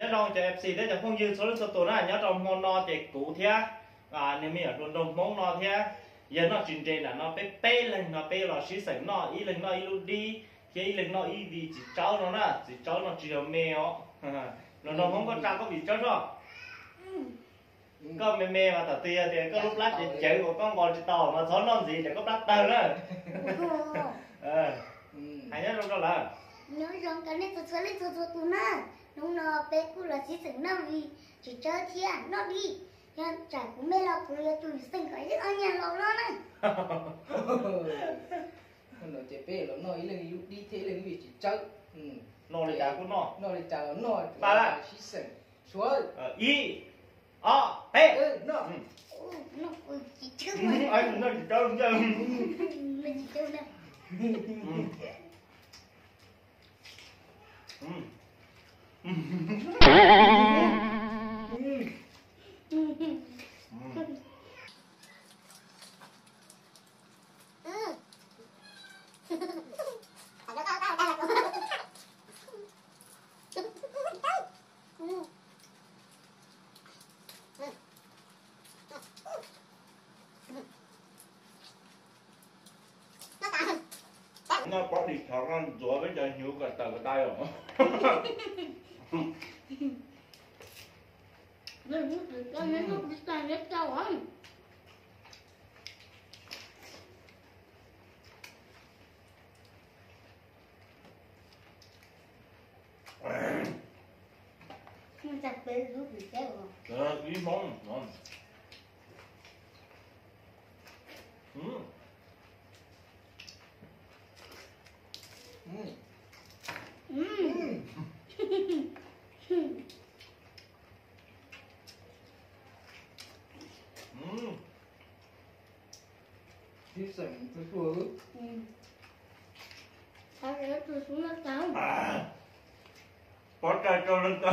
Nyob zoo cov F C thiab cov phooj ywg txhua leej txhua tus na, nyob rau hmo no ces kuv thiab niag me nyuam hluas nraug Hmoob no thiab yawg noj tsis nres nram no, peb peb leeg no peb los sib xeem noj, ib leeg noj ib lub dib thiab ib leeg noj ib vim txiv tsawb no na. Txiv tsawb no tsis yog me os. Hluas nraug Hmoob, koj tsa koj vim tsawb soj. Koj me me mas tam twg yog tias koj lub plab cawv cawv uas koj nqos tsis tau mas txhob noj ntxiv, koj plab tawg na. Hais nyob zoo rau lawv. Nyob zoo rau nej txhua txhua leej txhua txhua tus na. Hnub no peb kuj los sib xeem noj vim txiv tsawb thiab noj dib. Yog tsam kuv me los kuv yuav tsum xeem kom ib ob nyuag los no na. Hnub no ces peb los noj ib leeg ib lub dib thiab ib leeg ib vim txiv tsawb. Noj li cas kuj noj, noj li cas los noj, sib xeem. Suav, ib, ob, peb, noj. Noj txiv tsawb ntag. Noj pob dis thov koj ntxuav peb cov hnyuv kom tawm kom tau os. Ib hmoob no. Sib xeem tus tuag. Pov tseg rau leej twg.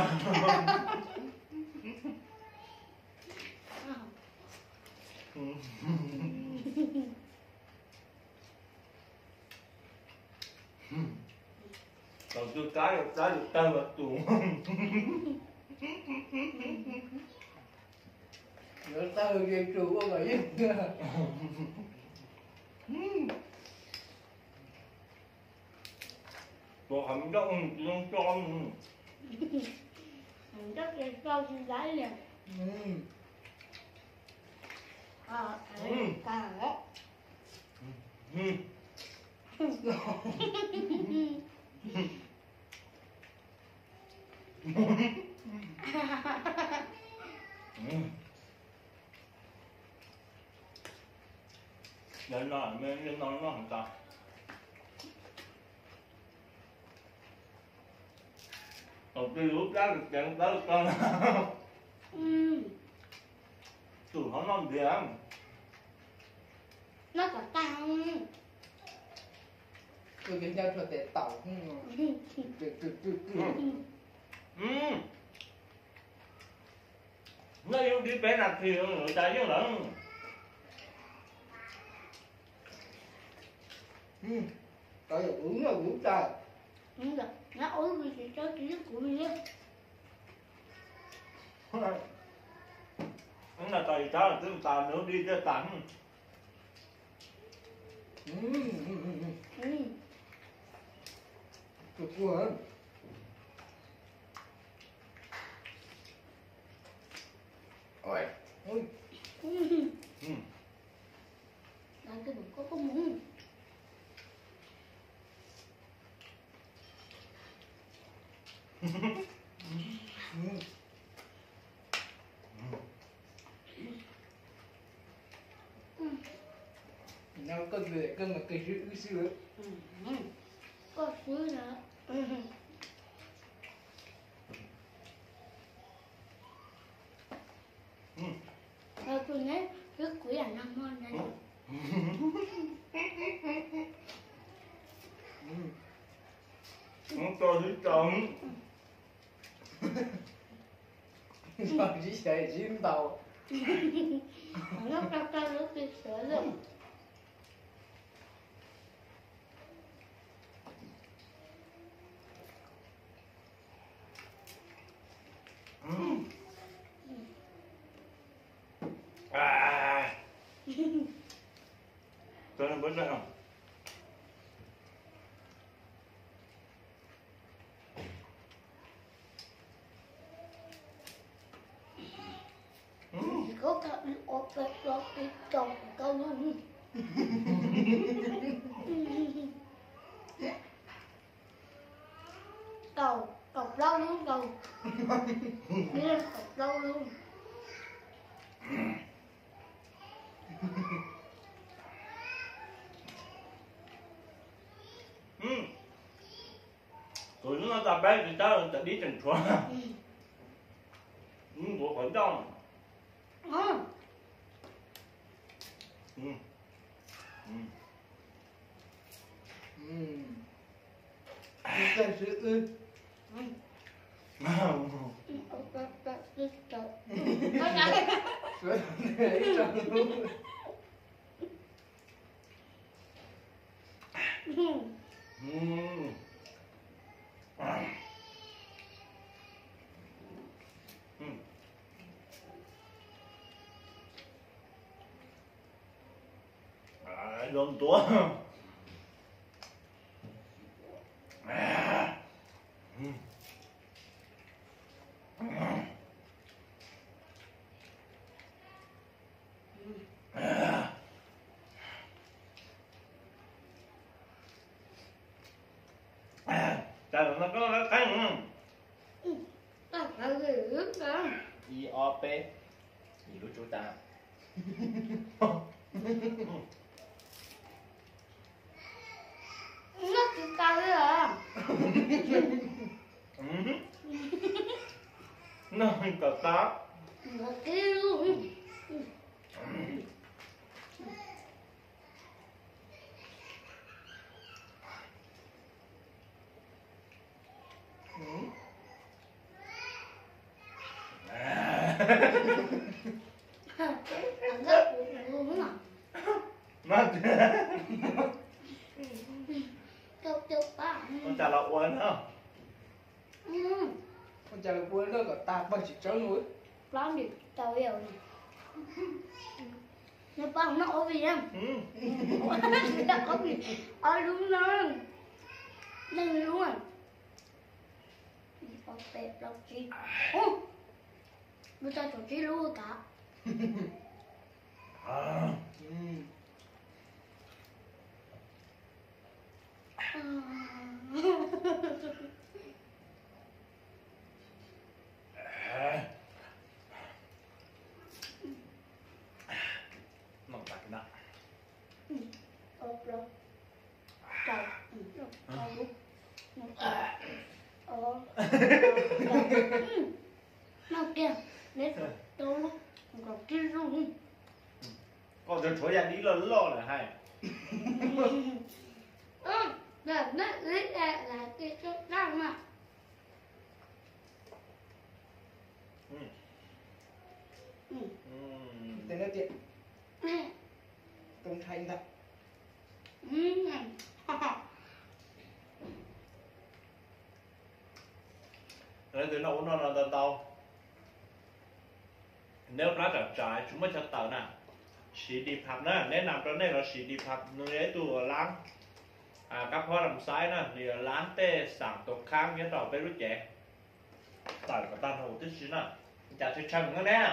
Thaum twg kab yuav plab yuav tawg los tus. Yuav tawg ces tus ua kom yeej. Tuav qhov nroj tsis zoo tso. Nroj tsis tso tsis laib li. Yog no me no no tas. Thaum twg lub plab ceev tawv ko, tus hov noj ntiag. Noj kom tag. Tus ncaj ncaj rhuav tes taum. Noj ib lub dib peb nas this cas yeej lawm. Ub, no tas tsis tsab tsis kuv li. Ub, no tas tsis tsab twb tas nws lub dib thiaj tas. No koj, koj mas koj swb wb xwb. Koj swb na. Tus neb twb kuv yam no hmo na. Tso sib tso. Tsis xyaw sib ntaus. Noj tau tau lub qis sawv lawm. Koj kawm ib ob peb plaub tsib rau kaum lub. Kaum, kaum plaub lub nkaus. Kaum plaub lub. Tus no tas peb tsis tau, tas dib tseem tshuav. Nquav qhov ncauj. Zoo tuav. Cas no koj qeeb. Ib ob peb, ib lub tsub tas. Noj tsis tas li os. Noj kom tas. Ua cas los ua no. Ua cas los ua no kom tag pawg tsis tsawb no. Nws pab noj ob vim, ob vim, ob lub no, nees lub, ob peb plaub tsib, lub tau tsib lub tas. Noj kiag, neb rau lub, rau tib lub. Koj tsuas tshuav yam dib loj loj lawm hais. Tej no tias too ntshai ntag. Leej twg noj ub noj no tau tau. Neb plab tsam tsam tsis muaj chaw tawm na, siv Depop na, neb nam rau nej los siv Depop, nws yog ib tug laab kab phob lam xaib na, nws yog laab tej xaam tus khaab nyob rau peb lub cev. Tawm kom tag nrho huv tib si na. Cas tshee tshee na neb?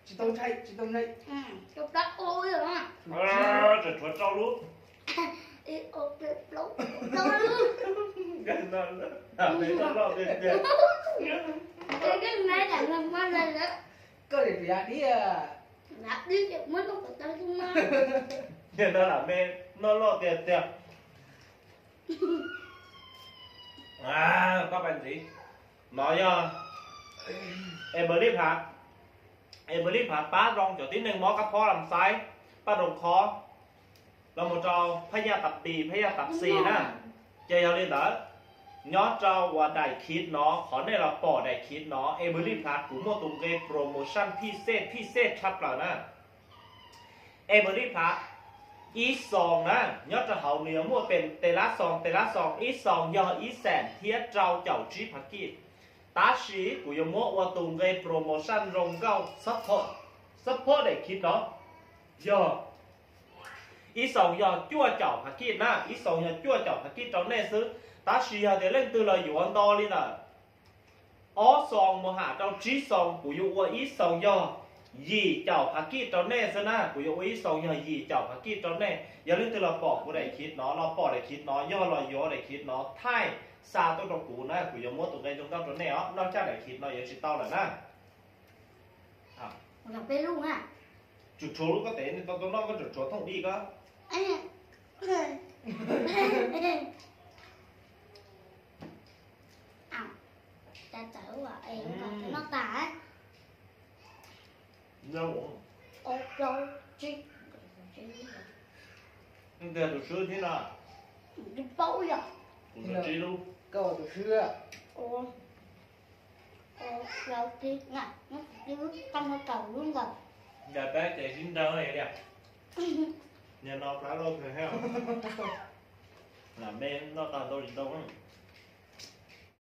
Tsis tau ntshai, tsis tau ntshai. Tseem tshuav rau lub. Koj niam tias dib, niam no lam me noj loj tiag tiag. Pab pais ntxiv, no yog Abilify, Abilify pab zoo cov tib neeg mob kab phob lam xaib, paj nroo qhov, los mus rau phab yaj tas pis, phab yaj tas xis na. Ces yog li ntawd, nyob rau uas daim khiv no, qhov nej los pom daim khiv no, Abilify kuv muaj tus nqe promotion phij xej, phij xej tshaj plaws na. Abilify ib xoos na, nyob rau hauv nws yuav muaj pem tes lab xoos, tes lab xoos, ib xoos yog ib xees thiab rau caum tsib phav kij. Tab sis kuv yuav muab ua tus nqe promotion zoo nkauj support, support daim khiv no yog Ib xoo yog cuaj caum phav kij na, ib xoo yog cuaj caum phav kij rau nej xwb. Tab sis yog tias leej twg los yuav nto li ntawm ob xoo mus ham rau tsib xoo, kuv yuav ua ib xoo yog yim caum phav kij rau nej xwb na. Kuv yuav ua ib xoo yog yim caum phav kij rau nej. Yog leej twg los pom kuv daim khiv no, los pom daim khiv no, yog los yuav daim khiv no thaij xa tuaj rau kuv na, kuv yuav muab tus nqe zoo nkauj rau nej os. Noj caj daim khiv no yuav tsis tau lawm na. Tsum tshuav lub koj tev tau tau noj, koj tsum tshuav thooj dij koj. Leej twg tus swb thiab no? Kuv tus tsib lub. Koj tus swb. Nca peb ces sib nrag li. Niag no plab lauj kawg thiab. Lam me noj tag ntau li ntau.